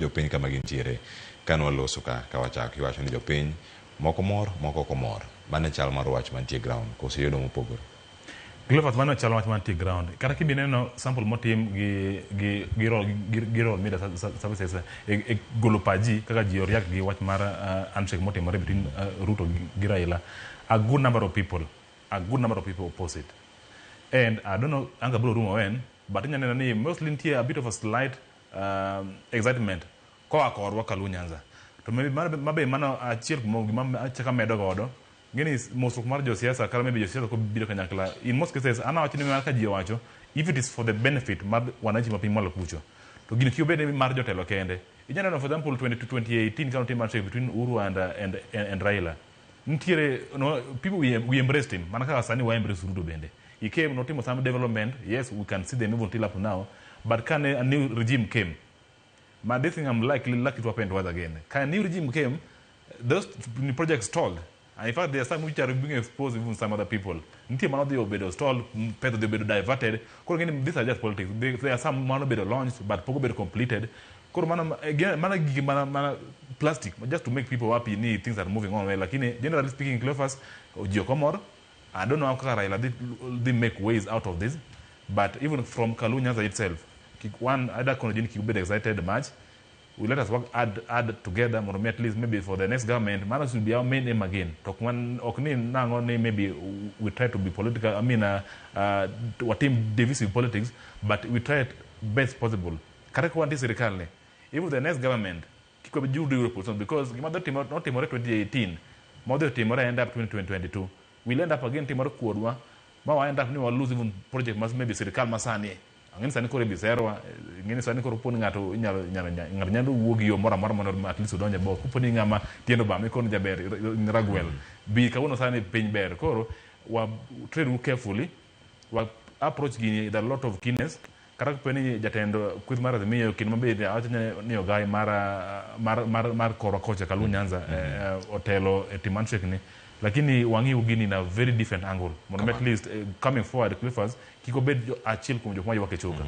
Jopiny kama gintiere kane waloso ka ka wachako iwacho ni jopiny moko mor, moko ok omor. Mano e chal mar wach mantie e ground koso iyudo mopogore? Cleophas, mano e chal wach mantie e ground. Kata kibi neno sample motim gi gi gi Royal, gi, gi Royal Media Services e golo pach ji kaka ji o-react gi wach mar handshake motimore between Ruto gi Raila. A good number of people, a good number of people oppose it. And I don't know anga biro rumo when, but inya neno ni mostly nitie a bit of a slight excitement koa korwa Kaluo Nyanza. To maybe mabe mano achiel kuom gima achako amedo godo ng'eni mosruok mar josiasa kata maybe josiasa kobiro kanyakla, in most cases an awacho ni mar ka ji owacho, if it is for the benefit mar wananchi ma piny mwalo kucho, to gino kik obed ni mar jotelo kende. Inya neno, for example, 20 to 2018 kane otim handshake between Uhuru and Raila, nitiere no, people we embraced him mana kaka sani wa embrace Ruto bende. He came, notimo some development, yes, we can see them even till up to now, but kane a new regime came, but this thing I'm likely lucky to happen to us again. Ka a new regime came, those projects stalled. And in fact, there are some which are being exposed, even some other people. Nitie mano dhi obedo stalled, pesa dhi obedo diverted. Koro ng'eni these are just politics. There are some mano obedo launched, but pok obedo completed. Koro mano, mana gige mana plastic, just to make people happy ni things are moving on well. Lakini generally speaking, Cleophas, ji ok omor. I don't know how kaka Raila dhi make ways out of this, but even from Kaluo Nyanza itself, kik one ada kono ji ni kik ubed excited much. We let us work hard together mondo mi at least maybe for the next government, mano should be our main aim again. To ok wan ok ni nang'o ni maybe we try to be political, I mean, watim divisive politics, but we try it best possible. Kata ka wantie sirikal ni, even the next government, kik wabed opposition, because gima dhi notimore 2018 modhi otimore end up 2022 will end up again timore kuodwa ma wa end up ni wa lose even project mas maybe sirikal masani. Ang'eni sani koro ibiserwa, ing'eni sani koro poni ng'ato inyalo nyalo ng'ato nyalo wuo gi yo moro amora mondo at least odonj e box. Koponi ng'ama tiende obam, ikono jaber ragwel bi kawuono, sani piny ber. Koro wa tread carefully, wa approach gini with a lot of keenness. Kata kapo ni jatend kweth mar Azimio kinde mabe awacho ni ogai mar korwa kocha Kaluo Nyanza otelo e timo handshake ni, lakini wang'iyo gini in a very different angle mondo at least coming forward, Cleophas, kik obed achiel kuom jok ma ywak e choka.